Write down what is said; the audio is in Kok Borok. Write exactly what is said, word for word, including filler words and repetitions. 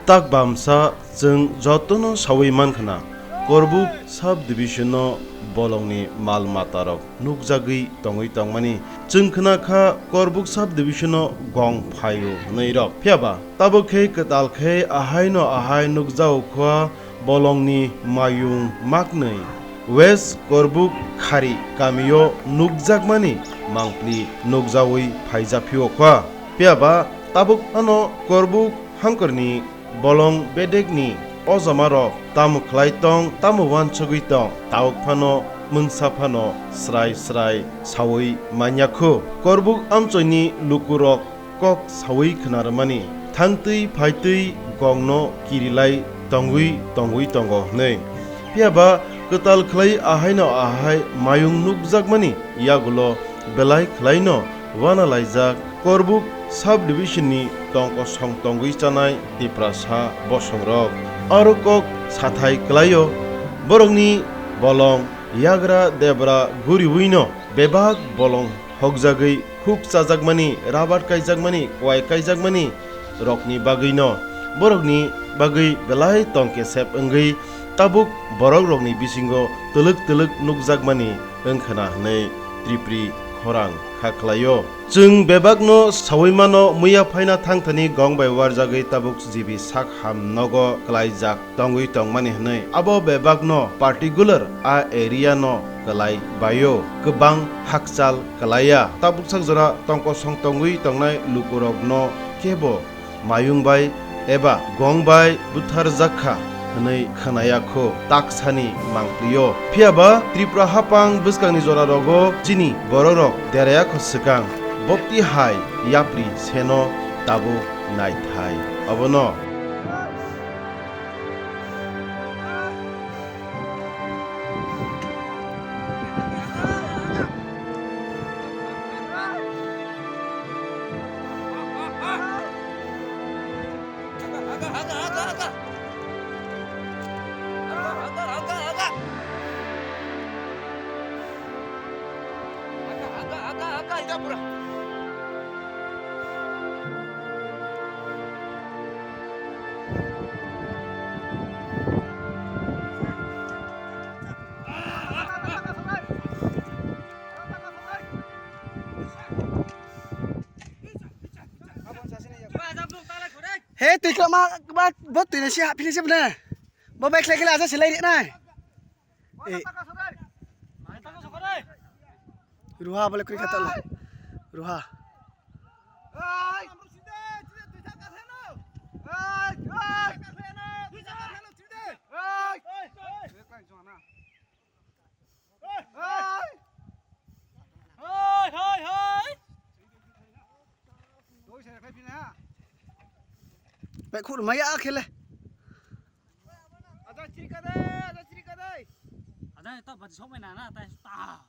Tak bamsa chwng jotono sawi mankha na, Korbuk sub division-o bolongni mal matarok nukjagwi tongwi tongmani. Chwng khna kha Korbuk sub division-o gong phaio hwnwi rok. Phiya ba tabuk khe kwtal khe ahaino ahai nukjago kha bolongni mayung maknwi West Korbuk Khari kamio nukjakmani mangpli nukjawi phaijaphio kha. Phiya ba tabuk phano Korbuk hangkorni bolong bedekni ojamarok tamo khlai tong, tamo uansugwi tong, tabuk phano mungsa phano srai srai sawi manya khu. Korbuk amchoini lukurok kok sawi khna rwmani, thangtwi phaitwi gongno kirilai tongwi tongwi tongo hwnwi. Phiya ba kwtal khlai ahaino ahai mayung nukjakmani yagulo belai khlaino uana laijak Korbuk sub division-ni tongkosong tongwi chanai Tiprasa bosongrok. Aro kok sathai kwlaio, borokni bolong yagra debra guriwino bebak bolong hokjagwi khuk chajakmani, rabar kaijakmani, kwai kaijakmani rokni bagwino, borokni bagwi belai tongkesep wngwi tabuk borok rokni bisingo twlwk twlwk nukjakmani wngkhana hwnwi Tripuri khorang kha khlaio. Chwng bebakno sawi mano, muya phaina thangthani gong bai warjagwi tabuk G B sak ham nogo kwlaijak tongwi tongmani hwnwi. Abo bebakno particular a area no kwlai baio, kwbang hakchal kwlaiya. Tabuk sak jora tongkosong tongwi tongnai lukurokno kebo mayung bai eba gong bai butharjak kha hwnwi khwnaya kho taksani mangpli-o. Phiya ba Tripura haphang bwskangni jorarogo chini bororok deraya kho swkang, bokti hai yapri seno tabuk naithai. Abono. He, twi kwma, kwma, bo twi nasi hapini se bne. Bo bai khlai khlai aja silai ri nai. Eh. Ruha bole kuri kata le. Ruha. Bai khur maya khele. Ada chiri kade, ada chiri kade. Ada ta baji sok mai na na ta ta.